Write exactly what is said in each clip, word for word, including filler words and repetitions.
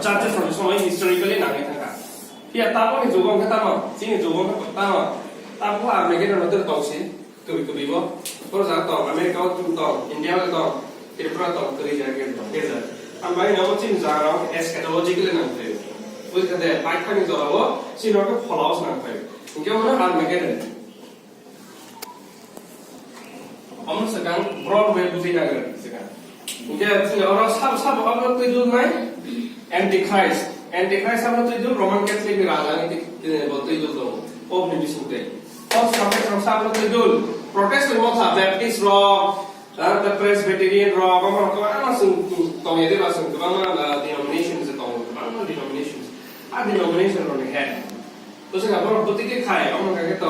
Churches rokni somoi historically nangwi thangkha. Phiya tabukni jugo hwnkhe tamo, chini jugo hwnkhe tamo, tabuk Armageddon no tei tongsi, kwbwi kwbwi bo. Boro jaga tong, America o tong, India o tong, Tripura tong, kwrwi jaga khe tong, khe jaga. Ang bai no chini jaga rok eschatologically nang phaio. Buji kha de, paithakni jora o chini rok khe pholao se nang phaio. Hwnkhe omo no Armageddon. Omo swkang broad way bujui nang rw swkang. Hwnkhe chini oro sabo sabo omo twi dul nai Antichrist. Antichrist abo twi dul Roman Catholic ni raja ni twi, twi, bo twi dul tongo. Pope ni bising twi. Pope Francis rok sabo twi dul Protestant motha Baptist rok, ah, the Presbyterian rok, omo rok kwbangma chwng tongya de ba chwng kwbangma, ah, denomination se tongo, kwbangma denominations. A denomination rok ni head. Bwswk borok bwtwi khe khai, omo khe to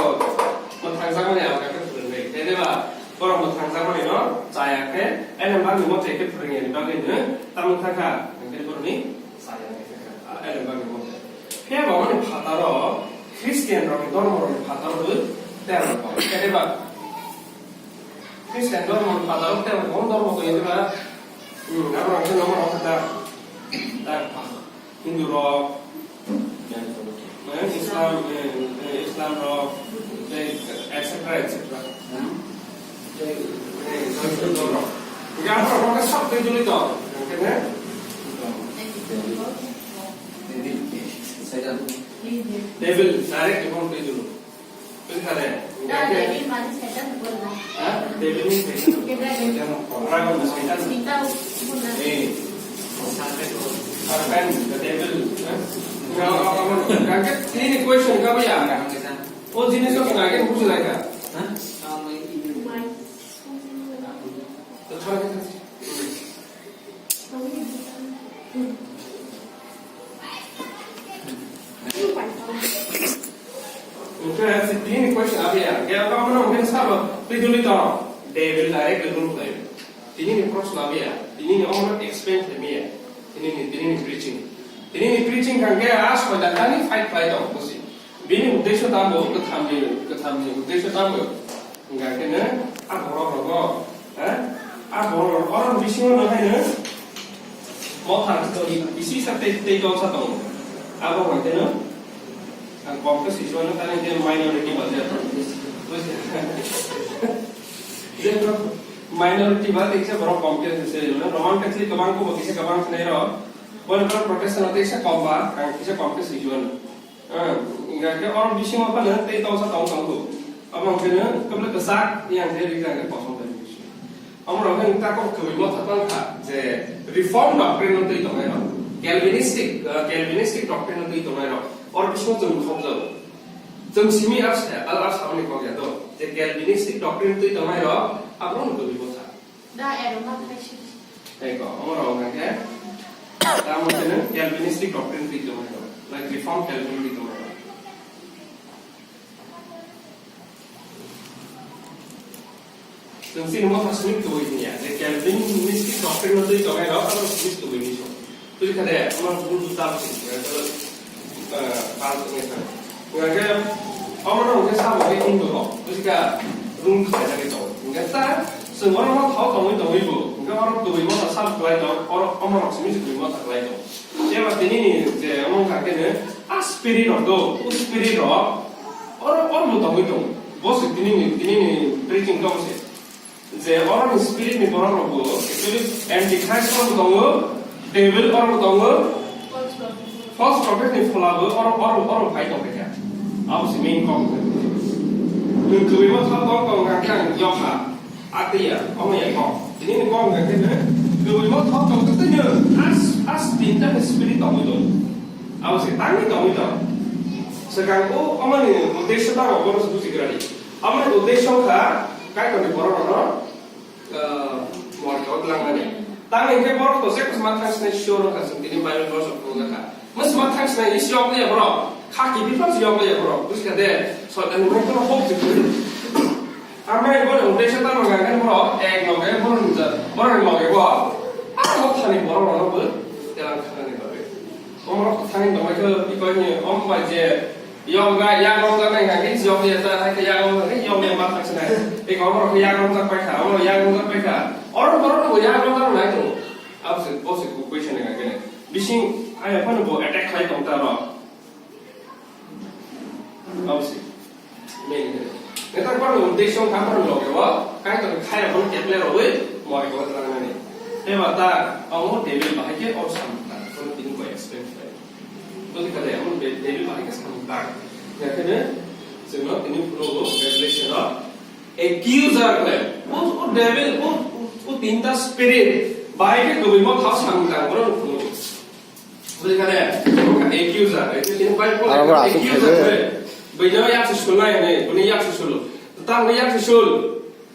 mwthangjakmani alka khe phwrwngwi. Tei deba borok mwthangjakmani no chaya khe, elembakni mote khe phwrwngya ni bagwi no tamo thangkha, hwnkhe borokni chaya khe thangkha, a elembakni mote. Phiya bo aboni phataro Christian rokni dormo rokni phataro bo tei ang kok. Tei deba Christian dormo ni phataro tei ang kok dormo tongwi deba, hmm, abo rok khe nomo rok khe ta, ta Hindu rok, eh, Islam, eh, eh, Islam rok, tei et cetera, et cetera. Hmm? Tei, eh, Hindu rok. Hingke abo rok khe sab tei joli tong. Hingke ne? Devil, direct khe bong tei jolo. Buji kha de? Hingke, Devil mani Satan ni borok. Ha? Devil ni Satan. Dragon ni Satan. Sita, eh. Serpent, the devil, ha? Hingke, tini question ka ba ya? O jinis ko kena ke buji lai ka? Ha? Hingke, tini question abi ya. Hingke, apa mana mungkin sabo? Tui tuli to. Devil direct ke dulu tayo. Tini ni proshno abi ya. Tini ni omo explain khe mi ya. Tini ni, tini ni preaching. Tini ni preaching kan ke as ko jatani fight fight to busi. Bini uddesho tamo, kwthamni, kwthamni uddesho tamo. Hingkha khe no, a borok rogo, eh? A borok rok, oro bisingo no haino, motha isi sa tei, tei tong sa tongo. Abo hoi khe no, ang kok khe siswano tani khe minority ba je. Buji kha? Je no minority ba tei kisa borok kom khe se, no Roman Catholic kwbang ko bo kisa kwbang sinai rok. Bo no Protestant tei kisa kom ba, ang kisa kom khe siswano. Ah, hingkha khe oro bisingo phano tei tongsa tong tongo. Abo hingkhe no kwbla kwchak yang khe rijak khe kosom bai bisingo. Amo rok hwn ta kok kwbwi motha tong kha je Reformed doctrine no twi tongnai rok, Calvinistic, ah, Calvinistic doctrine no twi tongnai rok. Oro bisingo chwng khobjago. Chwng simi ar sa, al ar saboni kok ya do. Je Calvinistic doctrine twi tongnai rok, abo no kwbwi motha. Da, ero ma khai si. Eko, omo rok hwnka khe, tamo khe nw Calvinistic doctrine twi tongmani rok, like Reformed Calvin twi tongmani rok. Chwng chini motha simi tubui tongya, je Calvinistic doctrine no twi tongnai rok, abo simi tubui ni song. Twi kha de, omo bul bul tam si, eh, bal tongmani rok. Hingke omo no hingke sabo khe Hindu rok, buji kha, rung khlai jagwi tongo. Hingke ta, chwng oro no thok tongwi tongwi bo, hingke oro twi motha sab khlai tong, oro omo rok simi se twi motha khlai tong. Jeba tini ni je omo wngkha khe no, a spirit rok do, o spirit rok, oro, oro bo tongwi tongo. Bo se tini ni, tini ni preaching tong se. Je oro ni spirit ni borok rok bo, actually, Antichrist oro bo tongo, devil oro bo tongo, false prophet ni phola bo oro, oro, oro phai tong kha. Abo se main kok. Nwng kwbwi bo thang tong tong kha khe ang yok kha. Atwi ya, omo ya kok. Tini ni kok wngkha khe kwbwi bo thang tong kha tei nwng as, as tinta ni spirit tongwi tong. Abo se tangwi tongwi tong. Swkang o omo ni uddesho tamo bono se buji gra di. Aboni uddesho wngkha Kaitorni borok rokno, ah, morke o twlangnani. Tamni hwnkhe borok to jekma thang sinai sure wngkha, chwng tini Bible verse rok phunukjakha. Mwsma thang sinai si yok ya borok. Kha kiphilphano si yok ya borok. Buji kha de, Soitan ni borok no hok se kwrwi. Amai bo uddesho tamo wngkha khe borok ek loge borok ni ja-, borok ni loge bo. Ah, mothani borok rokno bo telang khanani bagwi. Omorok thani tongmai khe, iko ni om bai je, yokga, yak romjak nai hwnkha khe, yok ya ta, hai khe yak romjak khe, yok ya ma thang sinai. Iko omorok khe yak romjak pai kha, omorok yak romjak pai kha. Oro borok no bo yak romjak nai tongo. Abo se, bo se question ni hwnkha khe. Bising, Ai phano bo attack khai tong ta ro. Obviously. Main. Eta phano uddesho kha phano loge o, kai to khai phano keple rogwi mori ko tang nani. Eba ta, amo devil bahai ke or samung ta. Phano tini ko explain khai. Bodi kade amo de-, devil bahai ke samung ta. Ya kene, jeno tini phano go revelation o accuser khle. O, o devil, o, o, o tinta spirit bahai ke gobimo thao samung ta, boro phano. Bujikha de, accuser, accuser, tini Bible Aro bora asuk accuser khaide. Khe. Bini yak se sulnai ne, bini yak se sulu. Tang bini yak se sul.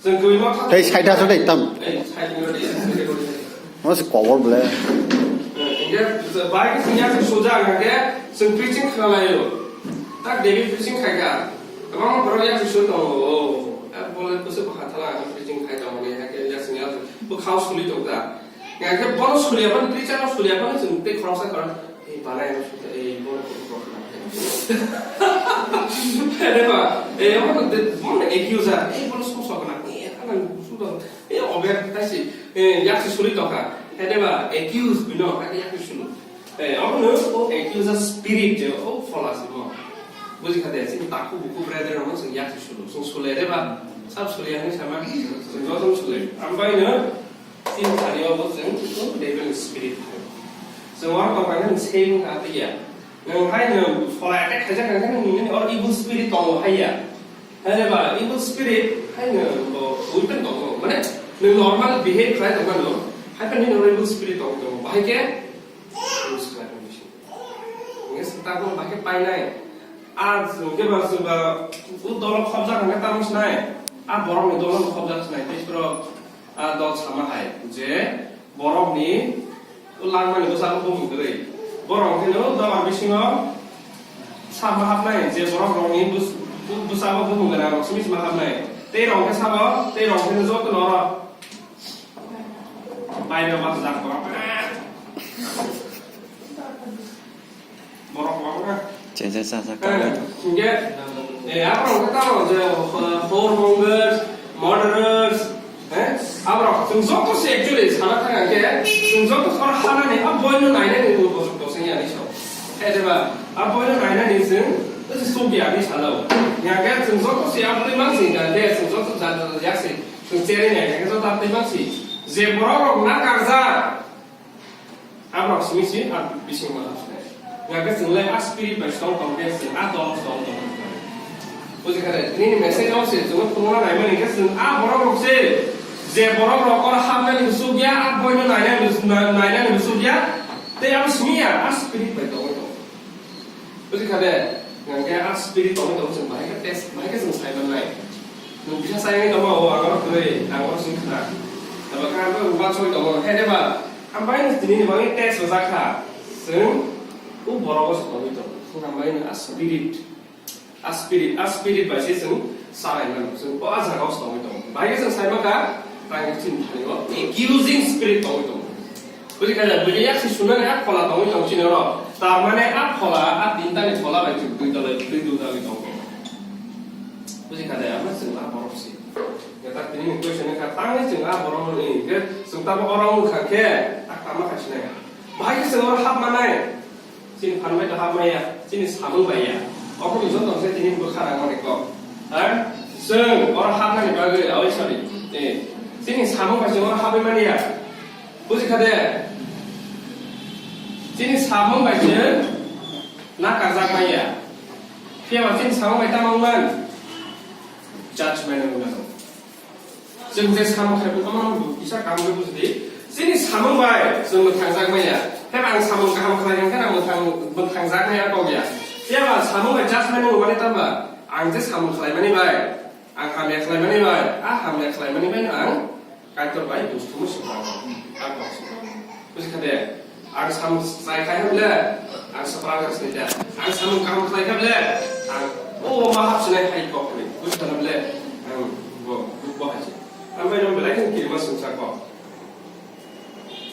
Jeng kwi ma kha. Tei side asuk dei tam. Eh, side ni de. Mo se cover ble. Eh, inge, bai ke yak se suja nge, jeng preaching khlai yo. Tak David preaching khai ka. Tama mo bro yak se sul to. Eh, bole ko se ba thala preaching khai to ne, ha ke yak se yak. Bu khao suli to ta. Yang ke bono suliya ban, preacher no suliya ban, sing te khoroksa khorok, eh, bana yang suliya, eh, bono khorok khorok na. Ada ba, eh, bono de, bono accuser, eh, bono sok sok na, eh, ana sudo, eh, ober taisi, eh, yak si suli toka. Ada ba, accuse bino, ada yak si sulu. Eh, abono o accuser spirit je, o phola si mo. Buji khade, sing taku buku brother no sing yak si sulu, sing sule de ba, sab suliya ni sama, sing jotom sule. Ambai no, Chini thani o bo chwng devil spirit hai. Chwng oro tong kha nang se wng kha tei ya. Nwng hai nwng phola attack khaijak kha khe nwng nini oro evil spirit tongo hai ya. Hai ba evil spirit hai nwng bo weapon tongo. Mane nwng normal behave khlai tong mano. Hai phano nini oro evil spirit tongo tongo. Bahai khe use khlai tong bisi. Nge se tabuk bahai khe painai. A chwng khe ba chwng ba u dolo khobjak hwnkhe tamo sinai. A borokni dolo khobjak sinai. Tei borok A dol sama hai je borokni langmani bwskango bumung kwrwi. Borok hwnkhe no dogar bisingo sama hapnai je borok rokni bwskango bumung gwnang rok simi sima hapnai. Tei rok hwnkhe sabo tei rok hwnkhe joto no oro bai bai bachajak borok. Borok kwbangma. Cheche cha cha Eh, kami. Hingke, eh, aborok hingke tamo je, eh, whoremongers, murderers, eh, aborok chwng joto se actually sana thang hingke, chwng joto sor hanani a boino nainani bo bosong bosong ya ni so. Eh, diba, a boino nainani chwng, chwng suk ya ni salo. Hingke chwng joto se a bwrwi mang sing hingke, chwng joto jan jan ya se, chwng cherwi nai hingke joto a bwrwi mang si. Je borok rok na karjak, Aborok simi si a bising ma hapsnai. Nga khe chwng lai a spirit bai song tong khe chwng a dol song tong. Buji kha de, nini message o se chwng phunukna naimani khe chwng a borok rok se, je borok rok oro hapnani bwswk ya, a boino nainani bwswk ya, tei abo simi ya, a spirit bai tongwi tong. Buji kha de, hingke a spirit tongwi tong chwng bahai khe test, bahai khe chwng sai mannai. Nwng kisa sai wngwi tongma, o ang oro kwrwi, ang oro simi khna. Abo kha ang oro uansugwi tongo, he de ba, ang bai nwng tini ni bagwi test rwjak kha. Chwng o borok o se tongwi tongo. Chwng ang bai nwng a spirit, a spirit, a spirit bai se chwng salai mano. Chwng o a jaga o se tongwi tongo. Bahai khe chwng sai mankha, tang chini thani o accusing spirit tongwi tongo. Buji kha, buji yak si sunani a phola tongwi tong chini oro. Tar mane a phola, a tinta ni phola bai chwng twi dalai, twi dudalwi tongo. Buji kha de, ama chwng a borok si. Ya tak tini ni question kha, tangwi chwng a borok ni, ke chwng tamo oro wng kha khe, tak tama kha sinai. Bahai khe chwng oro hap manai. Chini phan bai to hap maya, chini samung bai ya. Obo ni joto se tini bwkha rang mani kok. Ha? Chwng oro hap nani bagwi, oi sorry. Eh, chini samung bai chwng oro hap mani ya. Buji kha de? Chini samung bai se na karjak maya. Phiya ba chini samung bai tamo wngman? Judgment wngmano. Chwng je samung khai phano kisa kaham khe buji di. Chini samung bai chwng mwthangjak maya. Phiya ba ang samung kaham khlai kha khe ang mwthang-, mwthangjak maya kok ya. Phiya ba samung bai judgment wngmani tamo ba? Ang je samung khlaimani bai, ang hamya khlaimani bai, a hamya khlaimani bai ang Kaitor bai buj thumu se ba, a kok se. Buji kha de, ang samung chai khai kha bole, ang swpra kha sinai da. Ang samung kaham khlai kha bole, ang o ma hap sinai hai kok ni. Buji kha bole, ang bo, bo hai se. Ang bai no belai khe kirima sungsa kok.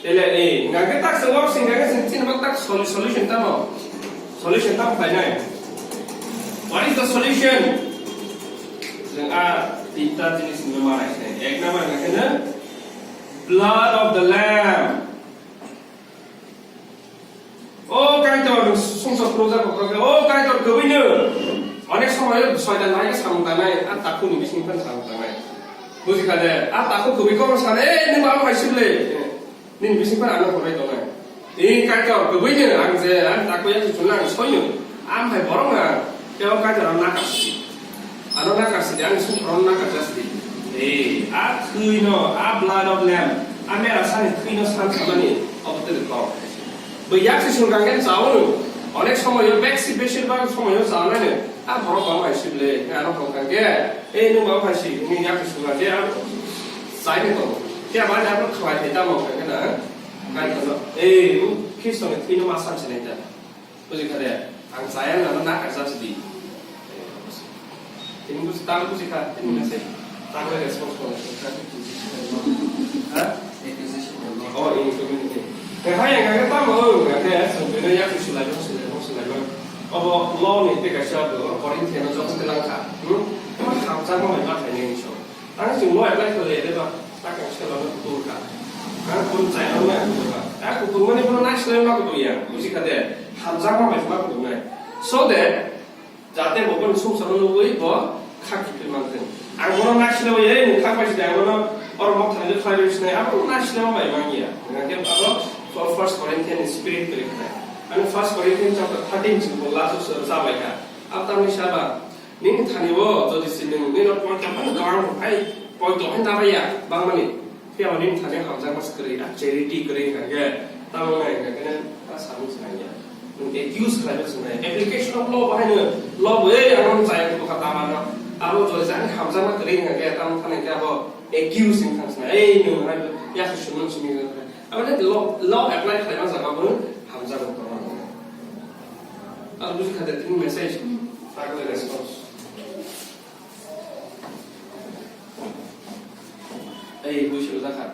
Tele, eh, nga ke tak se work sing nga ke sing chin bak tak sol-, solution tamo. Solution tamo khlainai. What is the solution? Jeng a tinta jinis ni mara khe. Ek number nga khe na blood of the lamb. Sumsok proja kok khe, o Kaitor kwbwino. Onek somoy soitan bai samung tangnai, a takhukni bising phan samung tangnai. Buji kha de, a takhuk kwbwi kok sane, "Eh, nwng ba hai sibole." Nini bising phan ano horai tongnai. Ei Kaitor kwbwino ang je, ang takhuk yak chunna ang soino. Am hai borok na, teo Kaitor ang nakarsi. Ano nakarsi de, ang sumsok ano nakarjasi de. Ei, a thwino, a blood of lamb, a mera sani thwino san samani, obo tei kok. Bo yak se sung kangkhe chaono. Onek somoyo bek si besir bak somoyo chaonani. A borok bang hai sibole, ano hong kangkhe, "Ei, nwng bang hai si, nwng yak se sung kangkhe, ang chaini tongo." Khe abani abo khwlai thai tamo kangkhe na? Kaitor no, "Ei, nwng Khristoni thwino ma san sinai ta." Buji kha de, ang chaya nang na kajak sidi. Tini buji, tang buji kha, tini na se. Tang le response ko, ha? Accusation of law. Oh, ini community. Ke hai yang kage tamo, kage sungkene ya kusulai, kusulai, kusulai. Abo law ni te kaisa do, Corinthian jok telang kha. Hmm? Hamjak ma mai ma thai ni so. Ang chwng no apply khlai de ba, ta kang se lama kutung kha. Ang kun chai no na kutung kha. Ta kutung mani bono nai slai ma kutung ya. Buji kha de, hamjak ma mai ma kutung nai. So de, jate bo bono sumsok no nugwi bo kha kiphil man thung. Ang bono nai slai ye, nung kha bai sida, ang bono oro mok thani khlai bai sinai, abo nai slai ma bai ma ya. Nang ke abo for First Corinthian spirit kri kha. Ang First Corinthian chapter thirteen ching bo last o sa bai kha. Ab tamni saba, Nini thani o jodi se nwng nini point tong phano kwbang hai point tong hai nabaiya bangmani. Phiya bo nini thani hamjakma se kwrwi, a charity kwrwi hwnkha khe tamo nai hwnkha khe ta samung se nangya. Nwng accuse khlaiba se nai. Application of law bahai no law bo ei ano chaya ko kha tama no. Abo jodi se ani hamjakma kwrwi hwnkha khe tamo thani khe abo accuse wngkha se nai. Ei nwng hai ya se sumung simi hwnkha. Abo le law, law apply khlaima jaga bo hamjakma tongma nangya. Ang buji kha de tini message. Tagwi response. Ei, buji ujak kha.